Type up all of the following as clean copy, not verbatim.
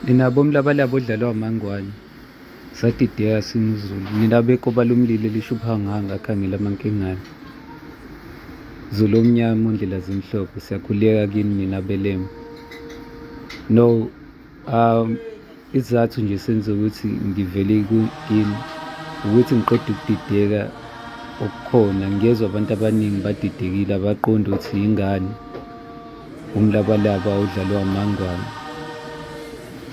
Nina bomlabalaba odlalwa amangwane sadideka singuZulu nina bekoba lomlilo elisho ubuhangahanga akhangela amankengane Zulu omnyama ondlela zimhlophe siyakhuleka kini nina belembe no isizathu nje senze ukuthi ngivele kini ukuthi ngiqeda ukudideka okukhona ngiyezwa abantu abaningi badidekile abaqondi ukuthi yingani Umlabalaba odlalwa uMangwane.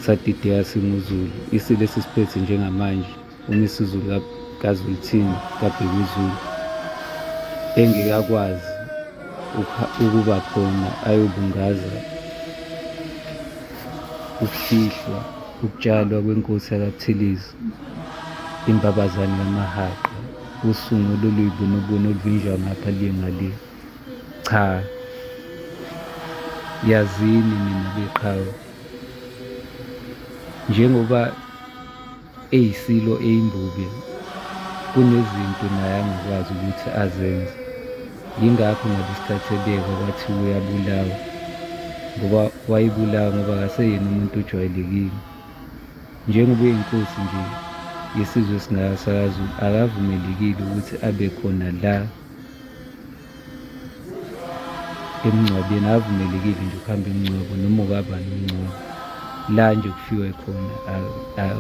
Sadideka singuZulu. Isilo esisiphethe njengamanje uMisuzulu kaZwelithini kaBhekuzulu engekakwazi ukuba khona ayobungaza ukufihlwa, ukutshalwa kwenkosi yakwaButhelezi, iMbabazane kaMahaqa, usungu oluyibunubunu oluvinjwa ngapha luye ngale. Cha, yazini nina beqhawe, njengoba eyisilo eyimbube kunezinto naye angakwazi ukuthi azenze. Yingakho ngalesikhathi ebekwa kwathiwa uyabulawa ngoba wayebulawa ngoba akaseyena umuntu ojwayelekile. Njengoba eyinkosi nje yesizwe esingaka sakaZulu akavumelekile ukuthi abe khona la Emngcwabeni akavumelekile nje ukuhamba imingcwabo noma ukabani umngcwabo. La nje kufiwe khona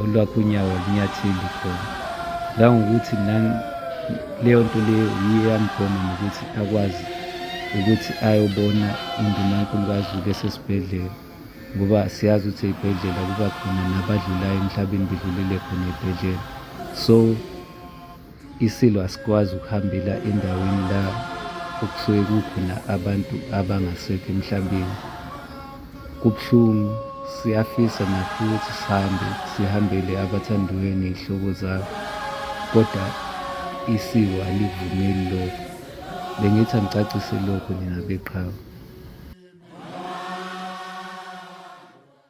olwakho unyawo alunyatheli khona. Ngangokuthi leyo nto leyo yiyo eyamgwema nokuthi akwazi ukuthi ayobona undunankulu kaZulu esesibhedlela ngoba siyazi ukuthi ey'bhedlela kuba khona nabadlulayo emhlabeni bedlulele khona ey'bhedlela. So Isilo asikwazi ukuhambela endaweni la okusuke kukhona abantu abangasekho emhlabeni. Kubuhlungu, siyafisa nathi ukuthi sihambe sihambele abathandiweyo ney'hlobo zabo, kodwa isiko alikuvumeli lokho. Bengithi angicacise lokho nina beqhawe.